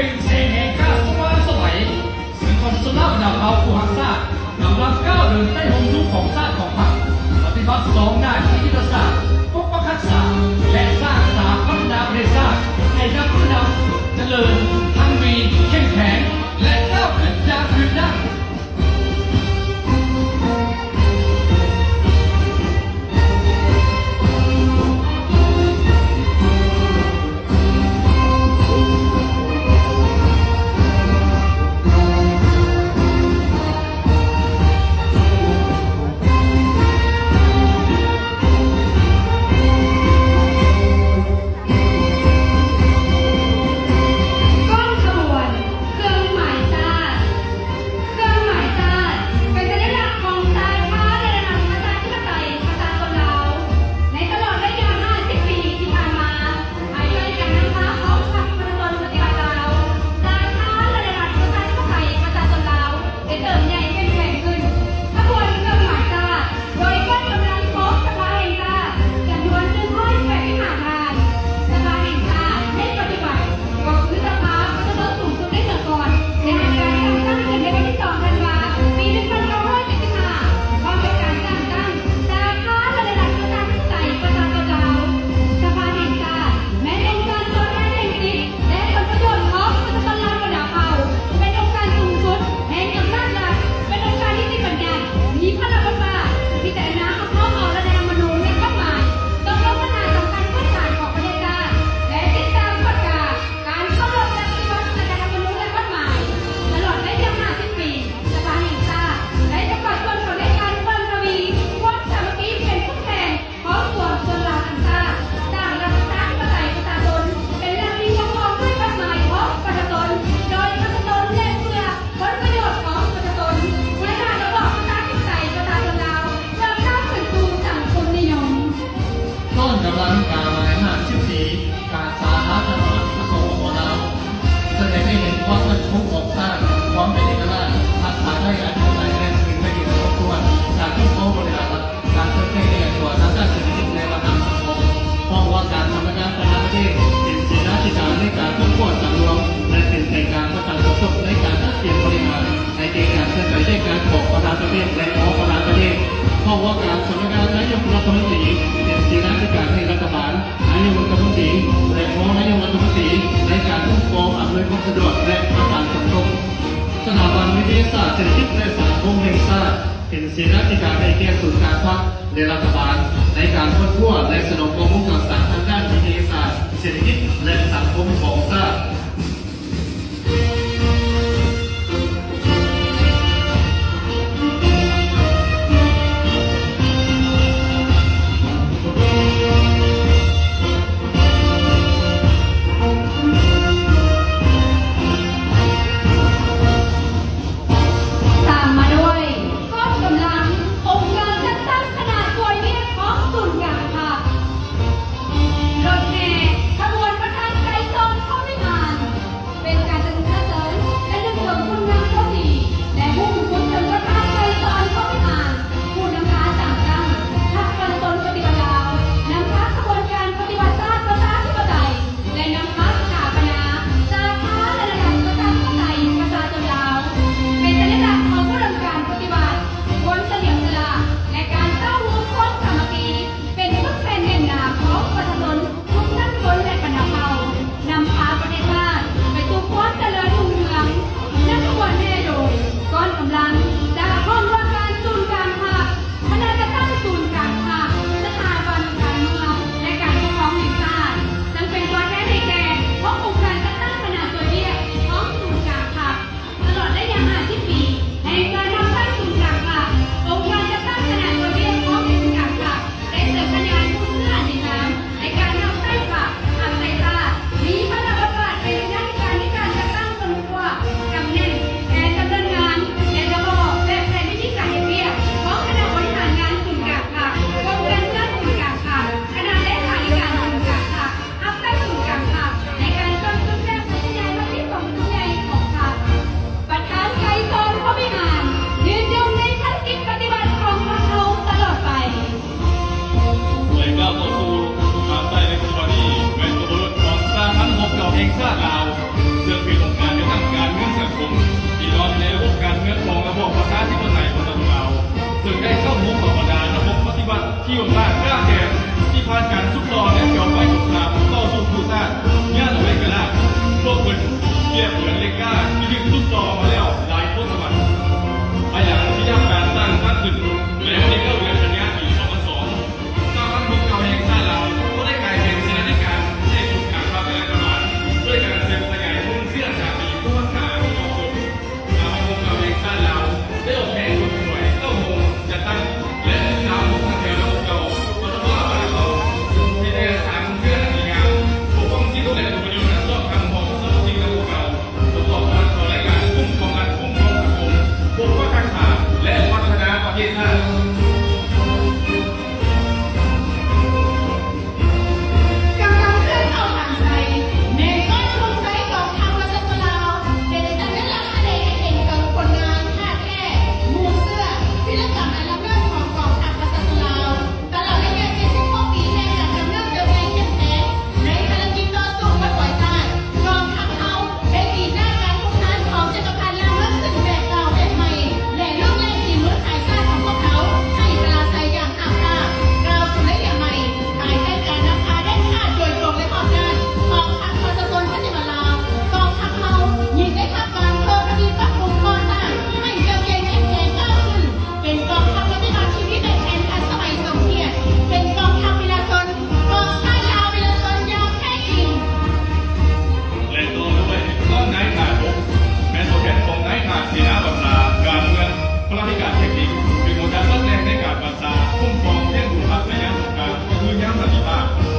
ເປັນແສງແຫ່ງການສະຫວ່າງໄສວ ຊຶ່ງປະຊາຊົນລາວບັນດາເຜົ່າຜູ້ຮັກຊາດ ກຳລັງກ້າວເດີນໃຕ້ຮົ່ມຍູ້ຂອງຊາດຂອງພັກ ປະຕິບັດສອງໜ້າທີ່ຍຸດທະສາດ ປົກປັກຮັກສາ ແລະ ສ້າງສາພັດທະນາປະເທດຊາດ ໃຫ້ນັບມື້ນັບຈະເລີນ, ຮັ່ງມີ, ເຂັ້ມແຂງ ແລະ ກ້າວຂຶ້ນຢ່າງຍືນຍົງ. ກ້ອນຂະບວນ ເຄື່ອງໝາຍຊາດ. ເຄື່ອງໝາຍຊາດ ເປັນສັນຍະລັກຂອງຊາດ ຊາດລະດັບປະຊາທິປະໄຕ ປະຊາຊົນລາວ. ໃນຕະຫຼອດໄລຍະຫ້າສິບປີທີ່ຜ່ານມາ, ພາຍໃຕ້ການນຳພາຂອງພັກປະຊາຊົນປະຕິວັດລາວ, ຊາດ ຊາດລະດັບປະຊາທິປະໄຕ ປະຊາຊົນລາວ ໄດ້ເຕີບໃຫຍ່ເຂັ້ມແຂງຂຶ້ນ. ຂະບວນເຄື່ອງໝາຍຊາດ ໂດຍກ້ອນກຳລັງຂອງສະພາແຫ່ງຊາດ ຈຳນວນໜຶ່ງຮ້ອຍແປດສິບຫ້າທ່ານ. ສະພາແຫ່ງຊາດໃນປັດຈຸບັນ ກໍຄືສະພາປະຊາຊົນສູງສຸດໃນເມື່ອກ່ອນ ໄດ້ຮັບການສ້າງຕັ້ງຂຶ້ນໃນວັນທີສອງທັນວາ ປີໜຶ່ງພັນເກົ້າຮ້ອຍເຈັດສິບຫ້າ ພ້ອມກັບການສ້າງຕັ້ງສະພາລະດັບປະຊາທິປະໄຕ ປະຊາຊົນລາວ. ສະພາແຫ່ງຊາດ ແມ່ນອົງການຕົວແທນແຫ່ງສິດ ແລະ ຜົນປະໂຫຍດຂອງປະຊາຊົນລາວບັນດາເຜົ່າ, ເປັນອົງການສູງສຸດແຫ່ງອຳນາດລັດ, ເປັນອົງການນິຕິບັນຍັດ, ມີພາລະບົດບາດພິຈາລະນາຮັບຮອງເອົາລັດຖະທຳມະນູນ ແລະ ກົດໝາຍ, ຕົກລົງບັນຫາສຳຄັນພື້ນຖານຂອງປະເທດຊາດ ແລະ ຕິດຕາມກວດກາການເຄົາລົບ ແລະ ປະຕິບັດລັດຖະທຳມະນູນ ແລະ ກົດໝາຍ. ຕະຫຼອດໄລຍະຫ້າສິບປີ, ສະພາແຫ່ງຊາດໄດ້ປະກອບສ່ວນເຂົ້າໃນການເພີ່ມທະວີຄວາມສາມັກຄີເປັນພູມແຜ່ນ ຂອງປວງຊົນລາວທັງຊາດ, ສ້າງລັດປະຊາທິປະໄຕປະຊາຊົນ ເປັນລັດທີ່ປົກຄອງດ້ວຍກົດໝາຍຂອງປະຊາຊົນ, ໂດຍປະຊາຊົນ ແລະ ເພື່ອຜົນປະໂຫຍດຂອງປະຊາຊົນ, ບໍລິຫານລະບອບປະຊາທິປະໄຕປະຊາຊົນລາວ ເພື່ອກ້າວຂຶ້ນສູ່ສັງຄົມນິຍົມ. ຍ້ອນກຳລັງກ້າວຫຼ້າຍຫ້າສິບປີ ການສາທາລະນະລັດ ສປປ ລາວ ສະແດງໃຫ້ເຫັນຄວາມໝັ້ນຄົງຂອງຊາດ, ຄວາມເປັນເອກະລາດ, ຮັກສາໄດ້ອະທິປະໄຕ ແລະ ຄືນໄປເປັນສົມຄວນ, ການຄຸ້ມຄອງບໍລິຫານລັດ, ການເຕີບໃຫຍ່ຂະຫຍາຍຕົວທາງດ້ານເສດຖະກິດ ແລະ ວັດທະນະສັງຄົມ. ເພາະວ່າການສຳນັກງານປະທານາທິບໍດີ ເປັນເສນາທິການໃນການຄົ້ນຄວ້າສຳລວມ ແລະ ເປັນໃຈກາງປະຈຳສົມທົບໃນການຈັດກຽມບໍລິຫານ ໃຫ້ແກ່ການເຄື່ອນໄຫວແຈ້ງການຂອງປະທານປະເທດ ແລະ ຮອງປະທານປະເທດ. ເພາະວ່າການສຳນັກງານນາຍົກລັດຖະມົນຕີ ເປັນເສນາທິການໃຫ້ລັດຖະບານ, ນາຍົກລັດຖະມົນຕີ ແລະ ຮອງນາຍົກລັດຖະມົນຕີ ໃນການຄຸ້ມຄອງອຳນວຍຄວາມສະດວກ ແລະ ປະສານສົມທົບ. ສະຖາບັນວິທະຍາສາດເສດຖະກິດ ແລະ ສັງຄົມແຫ່ງຊາດ ເປັນເສນາທິການໃຫ້ແກ່ສູນກາງພັກ ແລະ ລັດຖະບານ ໃນການຄົ້ນຄວ້າ ແລະ ສະໜອງກອງທຶນການສຶກສາທາງດ້ານວິທະຍາສາດເສດຖະກິດ ແລະ ສັງຄົມຂອງຊາດ. ຕາມມາດ້ວຍກອງກຳລັງອົງການຈັດຕັ້ງຄະນະຊ່ວຍວຽກຂອງສູນກາງພັກ, ລົດແຫ່ຂະບວນປະທານ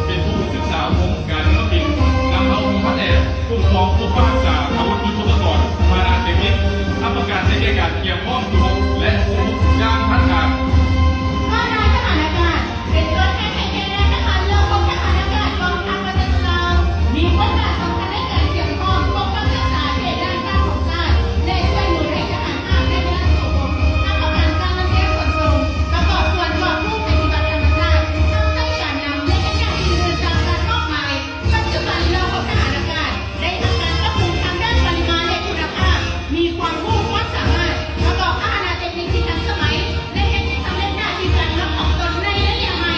ເປັນຜູ້ສຶກສາອົບຮົມການເມືອງ ນຳເອົາໂຮງພັກແອບ ຄຸ້ມຄອງ ປົກປັກຮັກສາອາວຸດຍຸດໂທປະກອນ ພາຫະນະເຕັກນິກ ຮັບປະກັນໃຫ້ແກ່ການກຽມພ້ອມສູ້ຮົບ ແລະ ສູ້ຮົບຢ່າງພັດທະນາ. ທະຫານອາກາດ ເປັນຕົວແທນໃຫ້ແກ່ນາຍທະຫານເຫຼົ່າພົນທະຫານອາກາດກອງທັບປະຊາຊົນລາວ ມີບົດບາດສຳຄັນໃນການກຽມພ້ອມປົກປັກຮັກສາເຂດດ້ານຂ້າງຂອງຊາດ ແລະ ຊ່ວຍໜູນໃຫ້ທະຫານຮາບໃນເວລາສູ້ຮົບ ຮັບປະກັນການລຳລຽງຂົນສົ່ງ ປະກອບສ່ວນກອບກູ້ໄພພິບັດທຳມະຊາດ ຮັບໃຊ້ການນຳ ແລະ ເຮັດໜ້າທີ່ອື່ນຕາມການມອບໝາຍ. ປັດຈຸບັນເຫຼົ່າພົນທະຫານອາກາດໄດ້ຮັບການປັບປຸງທາງດ້ານປະລິມານ ແລະ ຄຸນນະພາບ, ມີຄວາມຮູ້ຄວາມສາມາດ, ປະກອບພາຫະນະເຕັກນິກທີ່ທັນສະໄໝ ແລະ ເຮັດໃຫ້ສຳເລັດໜ້າທີ່ການນຳຂອງຕົນໃນໄລຍະໃໝ່.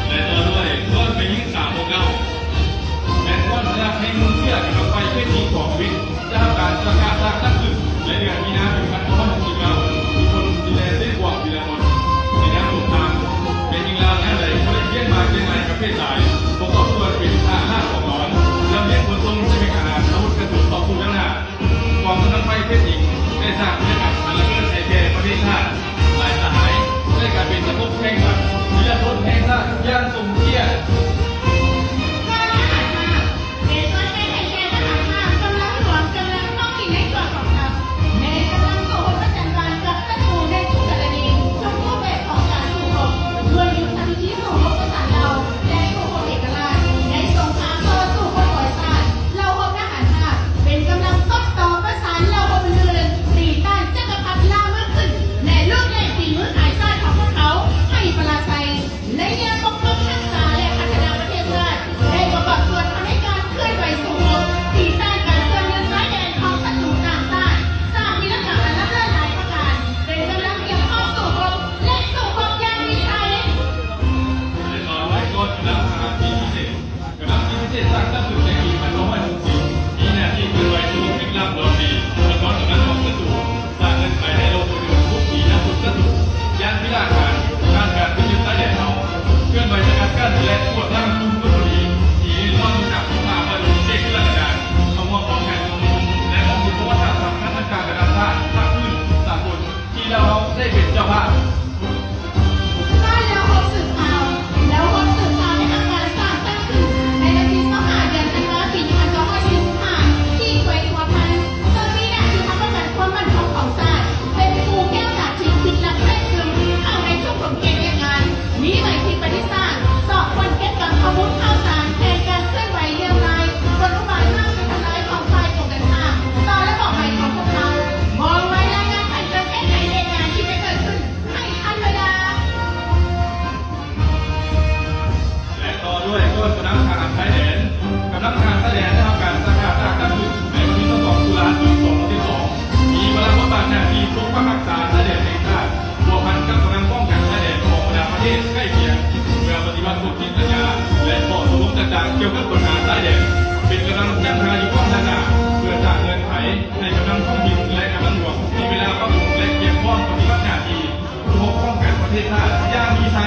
ແລະ ຕໍ່ດ້ວຍ ກ້ອນແມ່ຍິງສາມຫົກເກົ້າ ແມ່ນກ້ອນພະຍາດແຫ່ງມູນເຊື້ອກຳລັງໄຟເພດຍິງຂອງວິດ ຈະຮັບການປະກາດສະຖານະຂຶ້ນໃນເດືອນມີນາ ປີພັນເກົ້າຮ້ອຍຫົກສິບເກົ້າ ທີ່ຄົນທີ່ແລນເດ້ບວກປີລະຄົນ ໃນຍາມສົງຄາມ ແມ່ຍິງລາວຍາມໃດກໍໄດ້ປ່ຽນມາປ່ຽນໃໝ່ກັບເພດຊາຍ ປະກອບສ່ວນເປັນທະຫານລາດຂອງລາວ ລຳລຽງຂົນສົ່ງ ແລະ ແມ່ນອາຫານອາວຸດກະສຸນຕໍ່ສູ້ເບື້ອງໜ້າ. ກອງກຳລັງໄຟເພດຍິງໄດ້ສ້າງວິລະກຳອັນລະເລີດໃຫ້ແກ່ປະເທດຊາດ ຫຼາຍສະຫາຍໄດ້ກາຍເປັນນັກຮົບແຂ່ງຂັນ ວິລະຊົນແຫ່ງຊາດຢ່າງສົມກຽດ. ການທະຫານຮາບ ເປັນຕົວແທນໃຫ້ແກ່ທະຫານຮາບ, ກຳລັງຫຼວງ, ກຳລັງທ້ອງຖິ່ນໃນຕົວກອງທັບ ແມ່ນກຳລັງສູ້ຮົບປະຈັນບານກັບສັດຕູໃນທຸກກໍລະນີ, ທຸກຮູບແບບຂອງການສູ້ຮົບ ດ້ວຍຍຸດທະວິທີສູ້ຮົບປະສານເຫຼົ່າ ແລະ ສູ້ຮົບເອກະລາດ. ໃນສົງຄາມຕໍ່ສູ້ຄົນຂອງຊາດ, ເຫຼົ່າຮົບທະຫານຮາບ ເປັນກຳລັງສົບຕໍ່ປະສານເຫຼົ່າຮົບອື່ນໆ ຕີຕ້ານຈັກກະພັດລ່າເມືອງຂຶ້ນ ແລະ ລູກແຍ່ງຝີມືຂາຍຊາດຂອງພວກເຂົາໃຫ້ປະລາໄຊ. ໄລຍະປົກປັກຮັກສາ ແລະ ພັດທະນາປະເທດຊາດ ໄດ້ປະກອບສ່ວນໃນການເຄື່ອນໄຫວສູ້ຮົບ ຕີຕ້ານການເຊື່ອມຍຶດຊາຍແດນຂອງສັດຕູຕ່າງຊາດ, ສ້າງວິລະກຳອັນລ້ຳເລີດຫຼາຍປະການ, ເປັນກຳລັງກຽມພ້ອມສູ້ຮົບ ແລະ ສູ້ຮົບຢ່າງມີໄຊ. ແລະ ຕໍ່ດ້ວຍກອງກຳລັງທະຫານບິນພິເສດ ກຳລັງບິນພິເສດສ້າງຕັ້ງຂຶ້ນໃນປີພັນເກົ້າຮ້ອຍຫົກສິບ ມີໜ້າທີ່ເຄື່ອນໄຫວສູ່ເຂດລັບດອນເມ ສະທ້ອນກຳລັງຂອງສັດຕູ, ສ້າງເງື່ອນໄຂໃຫ້ໂລກຮູ້ຈັກບຸກຕີນຳສຸດສັດຕູຢ່າງວິລະອາດ, ຕ້ານການຂຶ້ນເຂດຊາຍແດນເຮົາ, ເຄື່ອນໄຫວສະກັດກັ້ນ ແລະ ກວດລ້າງກຸ່ມຄົນບໍ່ດີທີ່ເລ່ນລອນຢູ່ຕາມພູຜາປ່າດົງເຂດທຸລະກັນດານ, ເຂົ້າຮ່ວມປ້ອງກັນຊຸມນຸມ ແລະ ກອງທຶນປະຫວັດສາດສຳຄັນຕ່າງໆລະດັບຊາດ, ພາກພື້ນ, ສາກົນ ທີ່ລາວເຮົາໄດ້ເປັນເຈົ້າພາບ. ການເລົ່າຮອບສືບຂ່າວ ເລົ່າຮອບສືບຂ່າວໄດ້ຮັບການສ້າງຕັ້ງຂຶ້ນໃນວັນທີຊາວຫ້າ ເດືອນທັນວາ ປີໜຶ່ງພັນເກົ້າຮ້ອຍສີ່ສິບຫ້າ ທີ່ແຂວງຫົວພັນ ເຊິ່ງມີໜ້າທີ່ຮັບປະກັນຄວາມໝັ້ນຄົງຂອງຊາດ, ເປັນຄູແກ້ວຕາທິບ ຄິດລັບແຊກຊຶມເຂົ້າໃນທຸກຂົງເຂດວຽກງານ, ມີໃບທີ່ປະດິດສ້າງ ສອບຄົ້ນເກັບກຳຂໍ້ມູນຂ່າວສານ, ແຜນການເຄື່ອນໄຫວເລື່ອງລາຍ, ກົນອຸບາຍຮ່າງການທຳລາຍຂອງຝ່າຍກົງກັນຂ້າມຕໍ່ລະບອບໃໝ່ຂອງພວກເຮົາ, ວ່ອງໄວລາຍງານແຜນການແກ້ໄຂເຫດການທີ່ຈະເກີດຂຶ້ນ ໃຫ້ທັນເວລາ. ແລະ ຕໍ່ດ້ວຍກ້ອນກຳລັງທະຫານຊາຍແດນ. ກຳລັງທະຫານຊາຍແດນໄດ້ຮັບການສ້າງຕັ້ງຂຶ້ນໃນວັນທີຊາວສອງ ຕຸລາ ປີສອງພັນສິບສອງ ມີພາລະບົດບາດໜ້າທີ່ປົກປັກຮັກສາຊາຍແດນແຫ່ງຊາດ ພົວພັນກັບກຳລັງປ້ອງກັນຊາຍແດນຂອງບັນດາປະເທດໃກ້ຄຽງ ເພື່ອປະຕິບັດສົນທິສັນຍາ ແລະ ຂໍ້ຕົກລົງຕ່າງໆກ່ຽວກັບບັນຫາຊາຍແດນ ເປັນກຳລັງຈັດຫາຢູ່ກ້ອງທາງໜ້າ ເພື່ອສ້າງເງື່ອນໄຂໃຫ້ກຳລັງທ້ອງຖິ່ນ ແລະ ກຳລັງຫຼວງມີເວລາປັບປຸງ ແລະ ກຽມພ້ອມປະຕິບັດໜ້າທີ່ ເພື່ອປ້ອງກັນປະເທດຊາດຢ່າງມີໄຊ.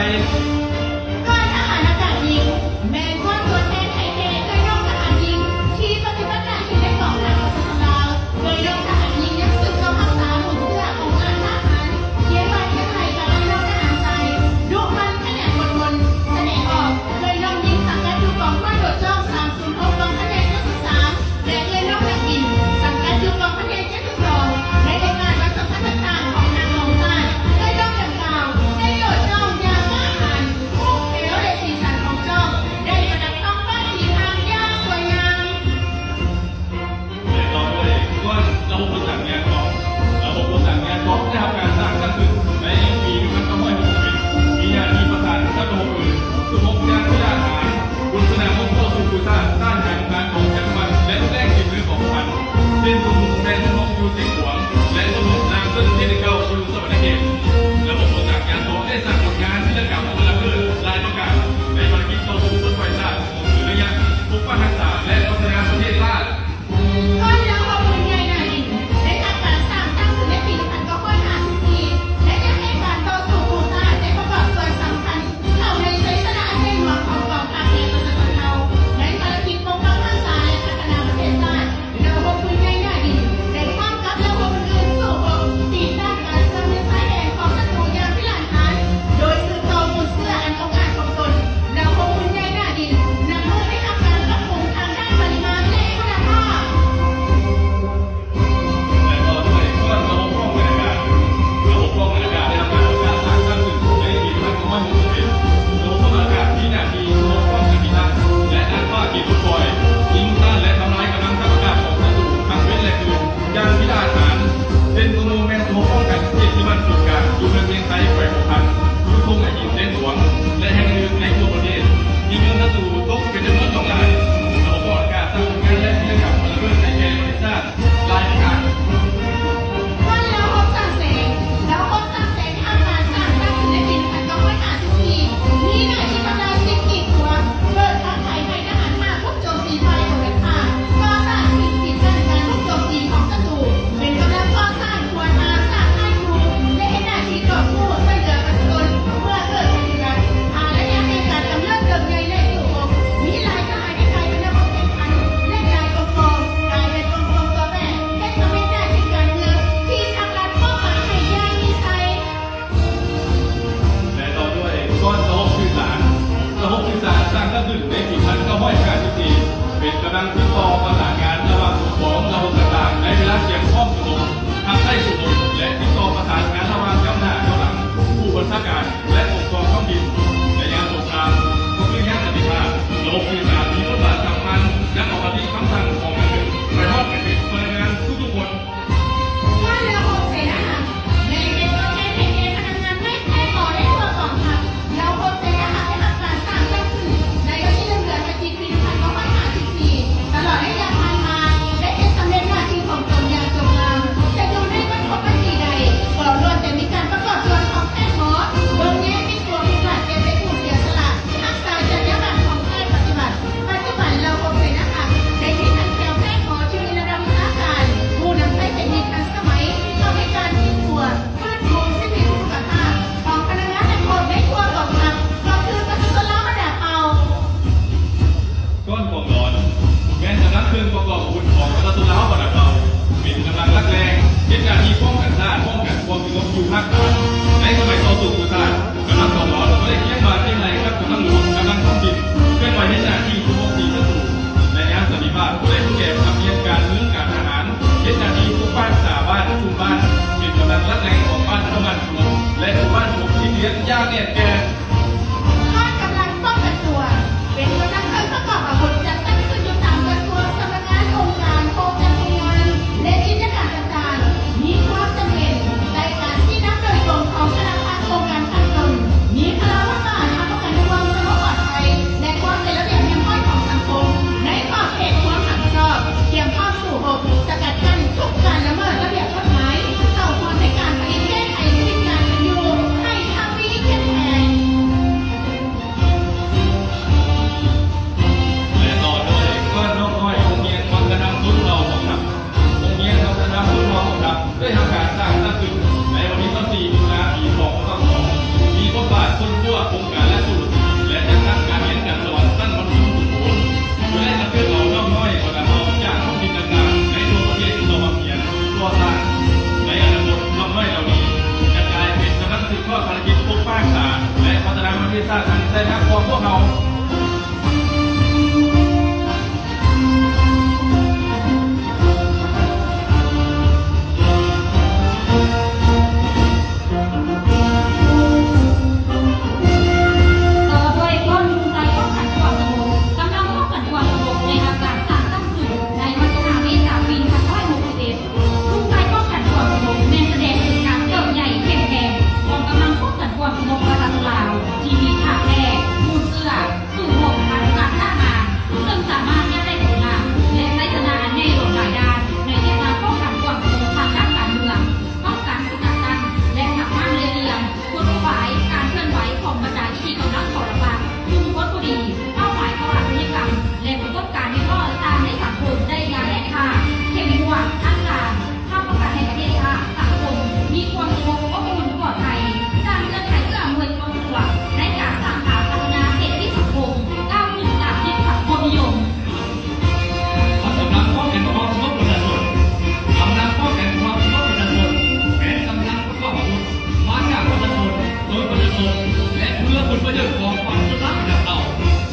ການທະຫານອາກາດຍິງ ແມ່ນຄວາມຕົວແທນໃຫ້ແກ່ເອື້ອຍນ້ອງທະຫານຍິງ ທີ່ປະຕິບັດໜ້າທີ່ໃນກອງທັບປະຊາຊົນລາວ. ເອື້ອຍນ້ອງທະຫານຍິງຍັງສືບຕໍ່ຮັກສາມູນເຊື້ອຂອງອານທະຫານ, ຄຽງບ່າຄຽງໄຫຼ່ກັບເອື້ອຍນ້ອງທະຫານຊາຍ, ດຸໝັ່ນຂະຫຍັນອົດທົນ, ສະແດງອອກ. ເອື້ອຍນ້ອງຍິງສັງກັດຢູ່ກອງຮ້ອຍໂດດຈ້ອງ ສາມສູນຫົກ ກອງພັນໃຫຍ່ເຈັດສິບສາມ ແລະ ເອື້ອຍນ້ອງນັກບິນ ສັງກັດຢູ່ກອງພັນໃຫຍ່ເຈັດ ສອງ ໃນໂອກາດວັນສຳຄັນຕ່າງໆຂອງທາງກອງຊາດ ເອື້ອຍນ້ອງດັ່ງກ່າວໄດ້ໂດດຈ້ອງຢ່າງກ້າຫານ. ທີ່ສ້າງສັນໄດ້ຮັກຄວາມພວກເຮົາ. ຕໍ່ດ້ວຍກອງຈຸງໃຈປ້ອງກັນຄວາມສະຫງົບ. ກຳລັງປ້ອງກັນຄວາມສະຫງົບໄດ້ຮັບການສ້າງຕັ້ງຂຶ້ນໃນວັນທີຫ້າ ເມສາ ປີໜຶ່ງພັນເກົ້າຮ້ອຍຫົກສິບເອັດ. ຈຸງໃຈປ້ອງກັນຄວາມສະຫງົບແມ່ນສະແດງເຖິງການເຕີບໃຫຍ່ເຂັ້ມແຂງຂອງກຳລັງປ້ອງກັນຄວາມສະຫງົບປະຊາຊົນລາວ ທີ່ມີທ່າແທ້ ມູນເຊື້ອ ສູນຮົບ ທາງດ້ານການງານ ເຊິ່ງສາມາດຍັງໄດ້ຜົນງາມ ແລະ ໄຊຊະນະອັນໃຫຍ່ຫຼວງຫຼາຍດ້ານ ໃນວຽກງານປ້ອງກັນຄວາມສະຫງົບທາງດ້ານການເມືອງ, ປ້ອງກັນ, ສະກັດກັ້ນ ແລະ ຫັກຫ້າມເລຍລຽງ ກົນອຸບາຍການເຄື່ອນໄຫວຂອງບັນດາທີ່ມີກຳລັງທໍລະປະ ກຸ່ມຄົນບໍ່ດີ, ເປົ້າໝາຍກໍ່ອາຊະຍາກຳ ແລະ ປະກົບການເຮັດວຽກຕ່າງໆໃນສັງຄົມໄດ້ຢ່າງແອດຂາດ, ເຂັ້ມງວດ, ຮັກສາ, ຮັບປະກັນໃຫ້ປະເທດຊາດ, ສັງຄົມມີຄວາມສະຫງົບ, ອົບອຸ່ນ, ປອດໄພ, ສ້າງເງື່ອນໄຂເອື້ອອຳນວຍຄວາມສະດວກໃນການສ້າງສາພັດທະນາເສດຖະກິດສັງຄົມ, ກ້າວຂຶ້ນຕາມທິດສັງຄົມນິຍົມ. ກຳລັງປ້ອງກັນຄວາມສະຫງົບປະຊາຊົນ. ກຳລັງປ້ອງກັນຄວາມສະຫງົບປະຊາຊົນ ແມ່ນກຳລັງປະກອບອາວຸດມາຈາກປະຊາຊົນ, ໂດຍປະຊາຊົນ ແລະ ເພື່ອຜົນປະໂຫຍດຂອງປະຊາຊົນລາວນຳເອົາ,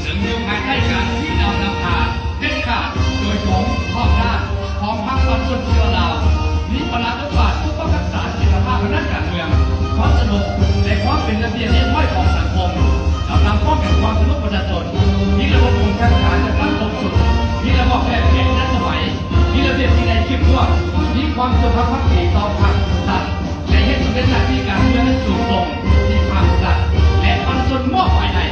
ເຊິ່ງຢູ່ພາຍໃຕ້ການຊີ້ນຳນຳພາເດັດຂາດ ໂດຍກົງຮອບດ້ານຂອງພັກປະຊາຊົນເຊື້ອລາວ, ມີພາລະບົດບາດປົກປັກຮັກສາສະຖຽນລະພາບທາງດ້ານການເມືອງ, ຄວາມສະຫງົບ ແລະ ຄວາມເປັນລະບຽບຮຽບຮ້ອຍຂອງສັງຄົມ. ກຳລັງປ້ອງກັນຄວາມສະຫງົບປະຊາຊົນ ມີລະບົບກົມຄັບການຈັດຕັ້ງຄົບຊຸດ, ມີລະບອບແບບແຜນທັນສະໄໝ, ມີລະບຽບວິໄນເຂັ້ມງວດ, ມີຄວາມຈົງຮັກພັກດີຕໍ່ພັກ, ລັດ ແລະ ເຮັດສຳເລັດໜ້າທີ່ການເມືອງຢ່າງສູງສົ່ງທີ່ພັກ, ລັດ ແລະ ປະຊາຊົນມອບໝາຍໃຫ້.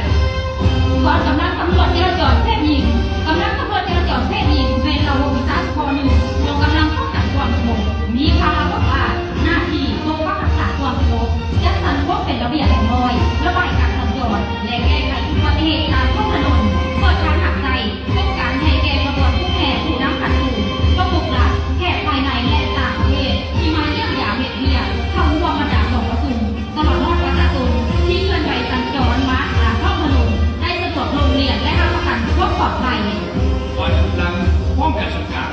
ກອງກຳລັງຕຳຫຼວດຈະລາຈອນເພດຍິງ. ກຳລັງຕຳຫຼວດຈະລາຈອນເພດຍິງແມ່ນລະບົບວິຊາສະເພາະໜຶ່ງຂອງກຳລັງປ້ອງກັນຄວາມສະຫງົບ, ມີພາລະບົດບາດ, ໜ້າທີ່ປົກປັກຮັກສາຄວາມສະຫງົບ, ຈັດສັນຄວາມເປັນລະບຽບຮຽບຮ້ອຍ, ລະບາຍການສັນຈອນ ແລະ ແກ້ໄຂອຸບັດຕິເຫດຕາມທ້ອງຖະໜົນ, ເປີດທາງຫາກໃຊ້, ປ້ອງກັນໃຫ້ແກ່ຂະບວນຜູ້ແຫ່ຜູ້ນຳຂັ້ນສູງ, ປະມຸກລັດ, ແຂກພາຍໃນ ແລະ ຕ່າງປະເທດທີ່ມາຢ້ຽມຢາມເຮັດວຽກ, ເຂົ້າຮ່ວມບັນດາກອງປະຊຸມ, ຕະຫຼອດຮອດປະຊາຊົນທີ່ເຄື່ອນໄຫວສັນຈອນມາຕາມທ້ອງຖະໜົນໄດ້ສະດວກໂລ່ງລ່ຽງ ແລະ ຮັບປະກັນຄວາມປອດໄພ. ກອງກຳລັງປ້ອງກັນສູນກາງ.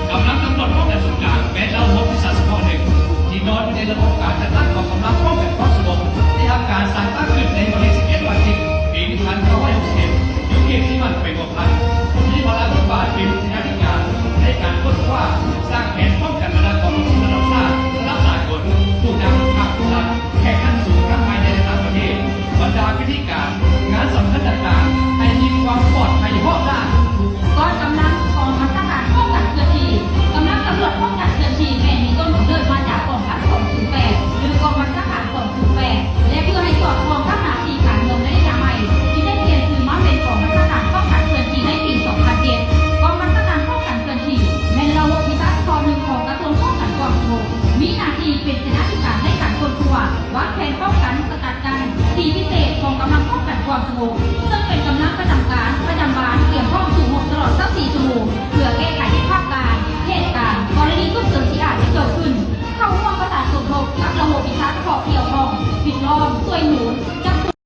ກຳລັງຕຳຫຼວດປ້ອງກັນສູນກາງແມ່ນລະບົບວິຊາສະເພາະໜຶ່ງທີ່ນອນຢູ່ໃນລະບົບການຈັດຕັ້ງຂອງກຳລັງປ້ອງກັນຄວາມສະຫງົບ ທີ່ຮັບການສ້າງຕັ້ງຂຶ້ນໃນວັນທີສິບເອັດ ວັນທີສິບ ປີໜຶ່ງພັນເກົ້າຮ້ອຍຫົກສິບເອັດ ຢູ່ເຂດທີ່ໝັ້ນເປັງ ມີພາລະບົດບາດເປັນເສນາທິການໃນການຄົ້ນຄວ້າ, ສ້າງແຜນປ້ອງກັນບັນດາກອງປະຊຸມລະດັບຊາດ, ລະດັບສາກົນ, ຜູ້ນຳພັກລັດ, ແຂກຂັ້ນສູງທັງພາຍໃນ ແລະ ຕ່າງປະເທດ, ບັນດາພິທີການ, ງານສຳຄັນຕ່າງໆ ໃຫ້ມີຄວາມປອດໄພຮອບດ້ານ. ກອງກຳລັງກອງບັນຊາການປ້ອງກັນເຄື່ອນທີ່. ກຳລັງຕຳຫຼວດປ້ອງກັນເຄື່ອນທີ່ແມ່ນມີຕົ້ນກຳເນີດມາຈາກກອງພັນສອງສູນແປດ ຫຼື ກອງບັນຊາການ ສອງສູນແປດ ແລະ ເພື່ອໃຫ້ສອດຄ່ອງກັບໜ້າທີ່ການເມືອງໃນໄລຍະໃໝ່ ຈຶ່ງໄດ້ປ່ຽນຊື່ມາເປັນກອງບັນຊາການປ້ອງກັນເຄື່ອນທີ່ໃນປີສອງພັນເຈັດ. ກອງບັນຊາການປ້ອງກັນເຄື່ອນທີ່ແມ່ນລະບົບວິຊາສະເພາະໜຶ່ງຂອງກະຊວງປ້ອງກັນຄວາມສະຫງົບ, ມີໜ້າທີ່ເປັນເສນາທິການໃນການຄົ້ນຄວ້າ, ວາງແຜນປ້ອງກັນ, ສະກັດກັ້ນ, ຕີພິເສດຂອງກຳລັງປ້ອງກັນຄວາມສະຫງົບ, ເຊິ່ງ